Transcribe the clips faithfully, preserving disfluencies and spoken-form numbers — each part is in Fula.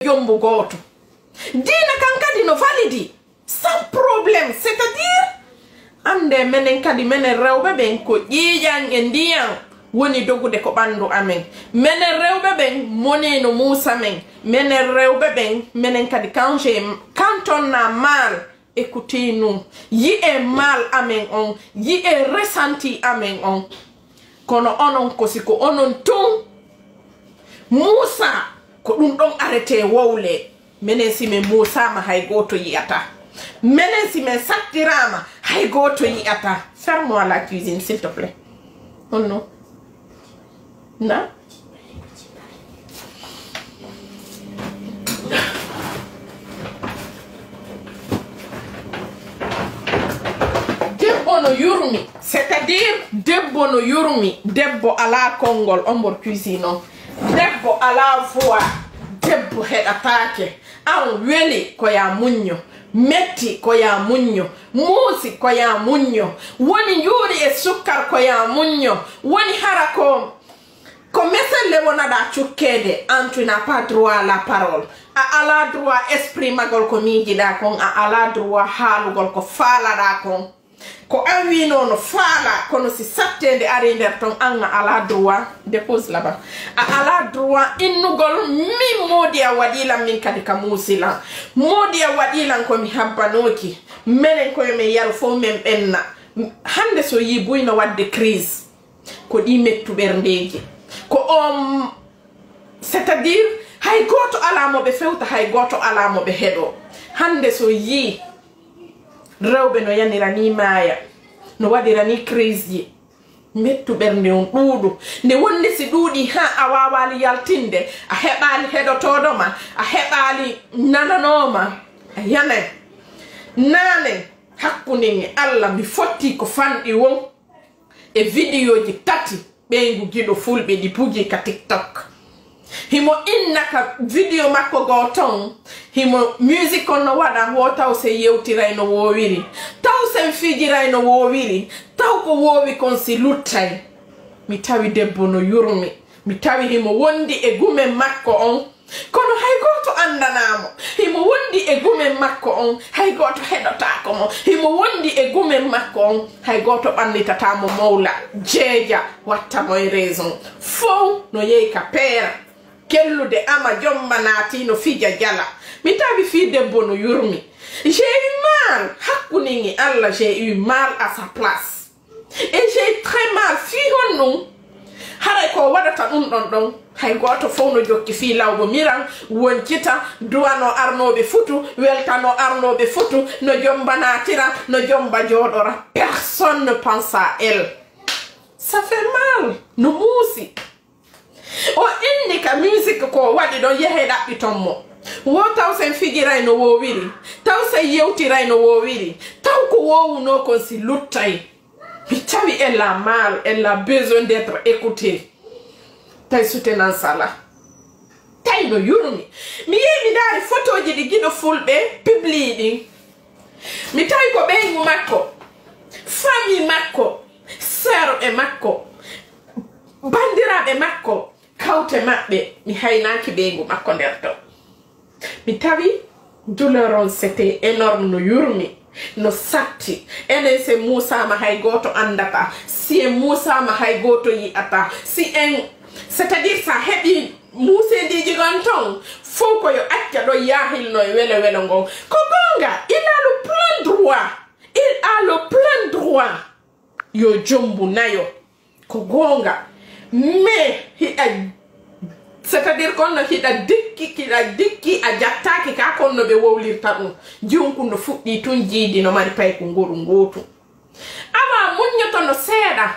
jombu gooto. Diina kan kadi no validi, sans problème. C'est-à-dire, annde menen kadi, menen rewɓe ɓen ko ƴiiƴan e ndiyan woni dogude ko ɓanndu amen. Menen rewɓe ɓen moni no muusa men. Menen rewɓe ɓen, menen kadi, quand j'ai, quand on a mal, écoutez nous. Yi'ee mal amen on, yi'ee ressenti amen on. Kono onon ko si ko onon tun muusa, ko ɗun ɗon arete wowle. Menen si men muusaama, hay gooto yi'ata. Menen si men sattiraama, hay gooto yi'ata. Ferme-moi la cuisine, s'il te plaît. Oh non. Na? Debbo no yurmi, c'est-à-dire debbo no yurmi, debbo alaa konngol, ombor cuisine on. Debbo alaa voix, debbo heɗataake. An weli ko yaa muñño, metti ko yaa muñño, muusi ko yaa muñño, woni njuuri e sukkar ko yaa muñño, woni hara ko, ko meselle wonaɗaa cukkeede, an tu n'as pas droit à la parole. A alaa droit exprimagol ko miijiɗaa kon, a alaa droit haalugol ko faalaɗaa kon. Ko an wiinoo no faalaa, kono si satteende arii nder ton, an a alaa droit, dépose là-bas. A alaa droit innugol, min Moodi a waɗii lan, min kadi ka muusi lan. Moodi a waɗii lan ko mi habbanooki. Menen koye men yaru fow men ɓenna. Hannde so yii buy no waɗde crise. Ko ɗii mettu ɓerndeeji. Ko on, c'est-à-dire, hay gooto alaa mo ɓe fewta, hay gooto alaa mo ɓe heɗoo. Hannde so yii rewɓe no yanira nii maaya, no waɗira nii crise ji, mettu ɓernde on ɗuuɗu. Nde wonde si ɗuuɗii haa a waawaali yaltinde, a heɓaali heɗotooɗo ma, a heɓaali nananoo ma, a yanay. Naane, hakkunde mi Alla, mi fottii ko fanɗi won e vidéoji tati ɓeyngu giɗo fulɓe ɗi puji ka TikTok. Himo inna ka video makko goo ton, himo music on no waɗa, wo taw se yewtiray no woowiri, taw sen fijiray no woowiri, taw ko woowi kon si luttay. Mi tawi debbo no yurmi, mi tawi himo wondi e gumen makko on, kono hay gooto anndanaa mo. Himo wondi e gumen makko on, hay gooto heɗotaako mo. Himo wondi e gumen makko on, hay gooto ɓannitataa mo mowla, jeeja, watta mo e raison. Fow no yehi ka peera. Kellude ama jomba naati no fija jala. Mi tawi fii debbo no yurmi. J'ai eu mal, hakkunde mi Alla, j'ai eu mal à sa place. Et j'ai très mal fii honɗun. Haray ko waɗata ɗun ɗon ɗon, hay gooto fow no jokki fii lawbo miran, woncita, duwanoo arnooɓe futu, weltanoo arnooɓe futu, no jomba naatira, no jomba jooɗora. Personne ne pense à elle. Ça fait mal. No muusi. O inni ka music ko waɗi ɗon, yehee ɗaɓɓiton mo. Wo taw sen fijiray no woowiri, taw sen yewtiray no woowiri, taw ko woowunoo kon si luttay. Mi tawi elle a mal, elle a besoin d'être écoutée. Tawi soutenance alaa. Tawi no yurmi. Mi yehi mi ndaari fotooji ɗi giɗo fulɓe publie ɗin. Mi tawi ko ɓeyngu makko, famille makko, sœur e makko, banndiraaɓe makko, kawte maɓɓe, mi haynaaki ɓeyngu makko nder ton. Mi tawi douleur on, c'était énorme, no yurmi, no satti. Enen si en muusaama hay gooto anndataa, si en muusaama hay gooto yi'ataa, si en, c'est-à-dire sa heɓii muuseendiiji gon ton, fow ko yo acca ɗon yaahilno e welo welo ngon. Ko goonga, il a le plein droit, il a le plein droit. Yo jombu nayo. Ko goonga. Mais hiɗa, c'est-à-dire kono hiɗa dikki, hiɗa dikki a jattaaki ka, kono no ɓe wowlirta ɗun. Jiwun kun no fuɗɗii tun jiidi, no mari payku nguru ngootu. Awa muññotono seeɗa.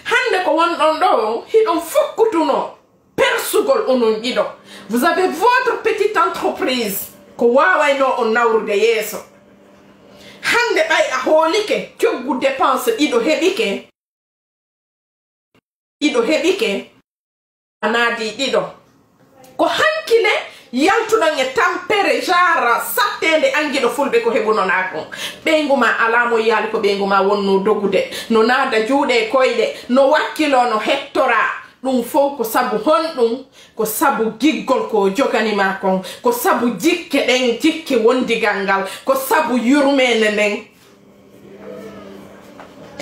Hannde ko wonɗon ɗoo, hiɗon fokkutuno persugol onon ɗiɗo. Vous avez votre petite entreprise. Ko waawaynoo on nawrude yeeso. Hannde ɓay a hoolike, coggu dépense ɗiɗo heɓike. Ɗiɗo heɓike. A naadii ɗiɗo. Ko hanki le yaltuɗon e tampere genre satteende an giɗo fulɓe ko heɓunonaa kon. Ɓeyngu maa alaa mo yiyaali ko ɓeyngu maa wonnoo dogude. No naada juuɗe e koyɗe, no wakkiloo, no hettoraa. Ɗum fof ko sabu honɗum? Ko sabu giggol ko o jogani ma kon. Ko sabu jikke ɗen, jikke wondigal ngal. Ko sabu yurmeende nden.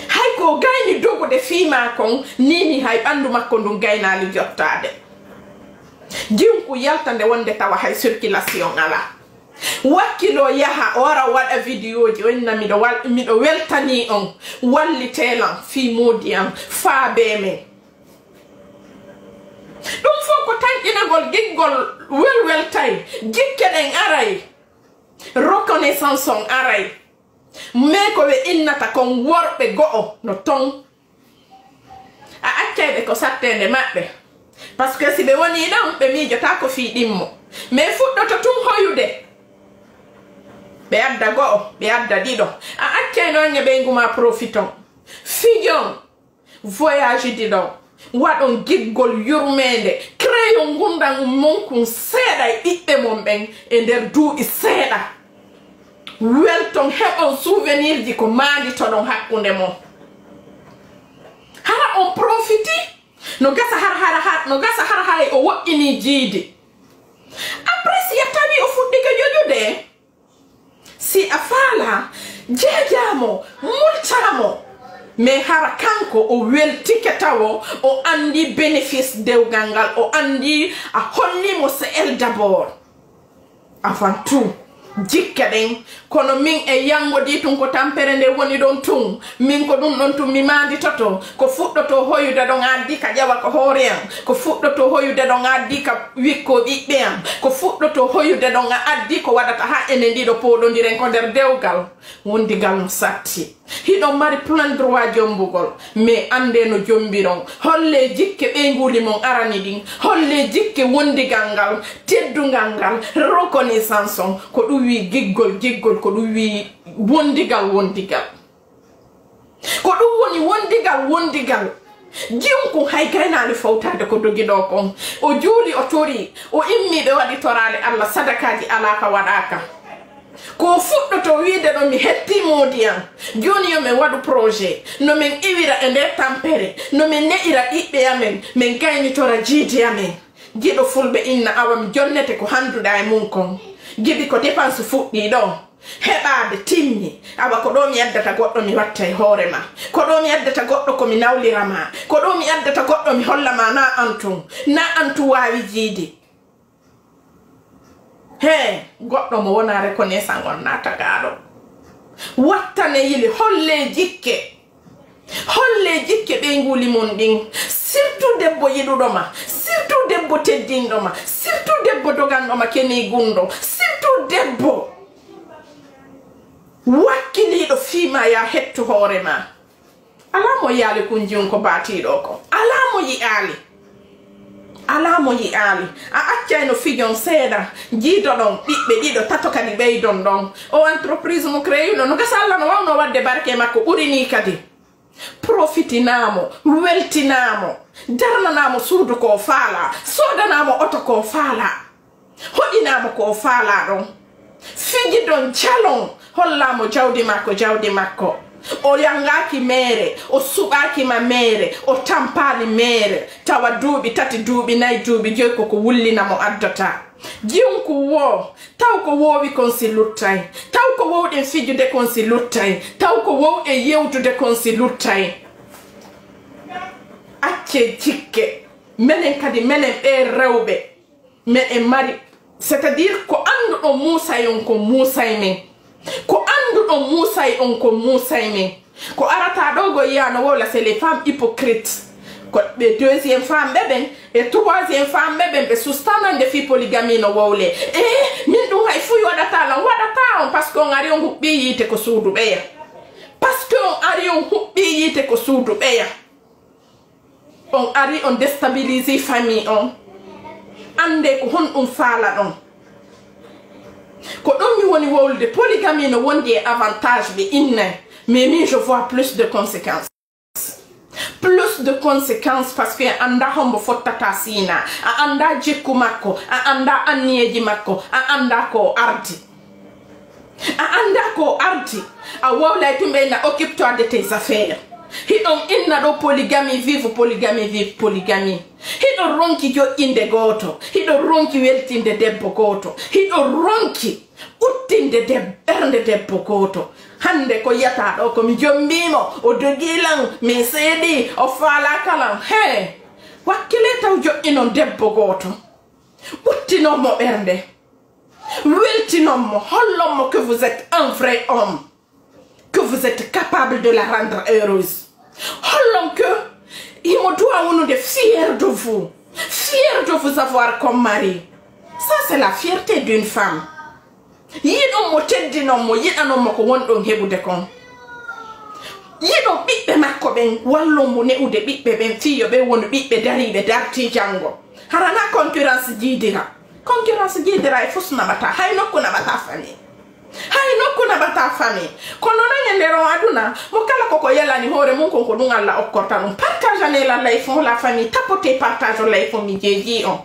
Hay ko o gayni dogude fii ma kon, nii nii hay ɓanndu makko ndun gaynaali jottaade. Jiwku yalta nde wonde tawa hay circulation alaa. Wakkiloo yaha, o ara o waɗa vidéoji, o inna miɗo wal-, miɗo weltanii on, wallitee lan fii moodi an, faabee men. Ɗum fof ko tanƴinagol giggol welweltay, jikke ɗen aray, reconnaissance on aray. Mais ko ɓe innata kon worɓe go'o no ton. A accay ɓe ko satteende maɓɓe. Parce que si ɓe wonii ɗon, ɓe miijotaako fii ɗimmo. Mais fuɗɗoto tun hoyude. Ɓe adda go'o, ɓe adda ɗiɗo. A accay no ange ɓeyngu ma profiton. Fijon. Voyage ɗi ɗon, waɗon giggol yurmeende, créon ngurndan mon kun seeɗa e ɓiɓɓe mon ɓen e nder duuɓi seeɗa. Welton, heɓon souvenir ji ko maanditoɗon hakkunde mon. Hara on profiti? No gasa har, har, har, no gasa har haray o woɗɗinii jiidi. Après, si a tawi o fuɗɗike ƴoƴude, si a faalaa, jeejaa mo, mulcaa mo. Mais hara kanko o weltike tawo, o anndi bénéfice dewgal ngal, o anndi a holli mo c'est elle d'abord. Avant tout, jikke ɗen. Kono min e yanngodii tun ko tampere nde woni ɗon tun. Min ko ɗum ɗon tun mi maanditoto. Ko fuɗɗotoo hoyude ɗon a addi ka ƴawa ko hoore an. Ko fuɗɗotoo hoyude ɗon a addi ka wikkoo ɓiɓɓe an. Ko fuɗɗotoo hoyude ɗon a addi ko waɗata haa enen ɗiɗo pooɗondiren ko nder dewgal. Wondigal no satti. Hiɗon mari plein droit jommbugol, mais anndee no jommbiron. Hollee jikke ɓeynguuli mon arani ɗin. Hollee jikke wondigal ngal, teddungal ngal, reconnaissance on. Ko ɗum wii giggol, giggol, ko ɗum wii wondigal, wondigal. Ko ɗum woni wondigal, wondigal. Jiwku hay gaynaali fowtaade ko dogi ɗoo kon. O juuli, o torii, o immii, ɓe waɗi toraale Alla, sadakaaji alaa ka waɗaaka. Ko o fuɗɗotoo wiide ɗo, mi hettii moodi an. Jooni yo min waɗu projet. No min iwira e ndee tampere. No min ne'ira ɓiɓɓe amen. Min gaynitora jiidi amen. Giɗo fulɓe inna, awa mi jonnete ko hannduɗaa e mun kon. Giɗi ko dépense fuɗɗii ɗoo. Heɓaade timmi. Awa ko ɗoo mi addata goɗɗo mi watta e hoore ma. Ko ɗoo mi addata goɗɗo ko mi nawlira ma. Ko ɗoo mi addata goɗɗo mi holla ma na an tun. Na an tun waawi jiidi. Hee, goɗɗo mo wonaa reconnaissant on na tagaaɗo. Wattane yili, hollee jikke. Hollee jikke ɓeynguuli mon ɗin. Surtout debbo yiɗuɗo ma. Surtout debbo teddinɗo ma. Surtout debbo doganɗo ma kenii gunndo. Surtout debbo wakkiliiɗo fii ma, yaa hettu hoore ma. Alaa mo yi'aali kun jiwun ko baatiiɗo ko. Alaa mo yi'aali. Alaa mo yi'aali. A accayno fijon seeɗa. Jiidoɗon ɓiɓɓe ɗiɗo, tato kadi ɓeydon ɗon. O entreprise mo créé no, no gasa Alla no waawno waɗde barke e makko, ɓuri nii kadi. Profitinaa mo, weltinaa mo, darnanaa mo suudu ko o faalaa, soodanaa mo oto ko o faalaa. Hoɗinaa mo ko o faalaa ɗon. Fijidon, jalon, hollaa mo jawdi maa ko jawdi makko. O yanngaaki meere, o suɓaaki ma meere, o tampaali meere. Tawa duuɓi tati, duuɓi nayi, duuɓi joyi ko ko wullina mo addata. Jiwku woo, taw ko woowi kon si luttay. Taw ko woowɗen fijude kon si luttay. Taw ko woowɗen yewtude kon si luttay. Accee jikke. Menen kadi, menen ɓee rewɓe. Meɗen mari, c'est-à-dire ko annduɗon muusay on ko muusay men. Ko annduɗon muusay on ko muusay men. Ko arata ɗo go yiya no wowla, c'est les femmes hypocrites. Ko ɓe deuxième femme ɓe ɓen, e troisième femme ɓe ɓen, ɓe sustanande fii polygamie no wowle. Eh, min ɗum hay fuy waɗata lan, waɗata on, parce que on ari on huɓɓi yiite ko suudu ɓeya. Parce que on ari on huɓɓi yiite ko suudu ɓeya. On ari on déstabilisé famille on. Annde ko honɗum faalaɗon. Ko ɗum mi woni wowlude, polygamie no wondi e avantage ɓe inna, mais min je vois plus de conséquences. Plus de conséquences parce que a annda hombo fottata siina, a annda jikku makko, a annda anniyeji makko, a annda ko o ardi. A annda ko o ardi, a wowlay tumɓe na occupe-toi de tes affaires. Hiɗon inna ɗo polygamie, vive polygamie, vive polygamie. Hiɗon ronki joƴƴinde gooto. Hiɗon ronki weltinde debbo gooto. Hiɗon ronki uttinde deb-, ɓernde debbo gooto. Hannde ko yiyata ɗo ko mi jombiimo, o dogii lan, mi seedii, o faalaaka lan. Hee, wakkile taw joƴƴinon debbo gooto. Uttinon mo ɓernde. Weltinon mo, hollon mo que vous êtes un vrai homme, que vous êtes capable de la rendre heureuse. Hollon que il me doit wonude fier de vous, fier de vous avoir comme mari. Ça, c'est la fierté d'une femme. Yiɗon mo, teddinon mo, yiɗanon mo ko wonɗon heɓude kon. Yiɗon ɓiɓɓe makko ɓen, wallon mo ne'ude ɓiɓɓe ɓen, fii yo ɓe wonu ɓiɓɓe dariiɓe, dartii janngo. Hara na concurrence jiidira. Concurrence jiidira e fus naɓata, hay nokku naɓata famille. Hay nokku naɓata famille. Kono nan e nder on aduna, mo kala koko yalani hoore mun kon, ko ɗum Allah okkorta ɗum. Partage ane la life on, la famille, tapote partage on life on, mi jeeji on.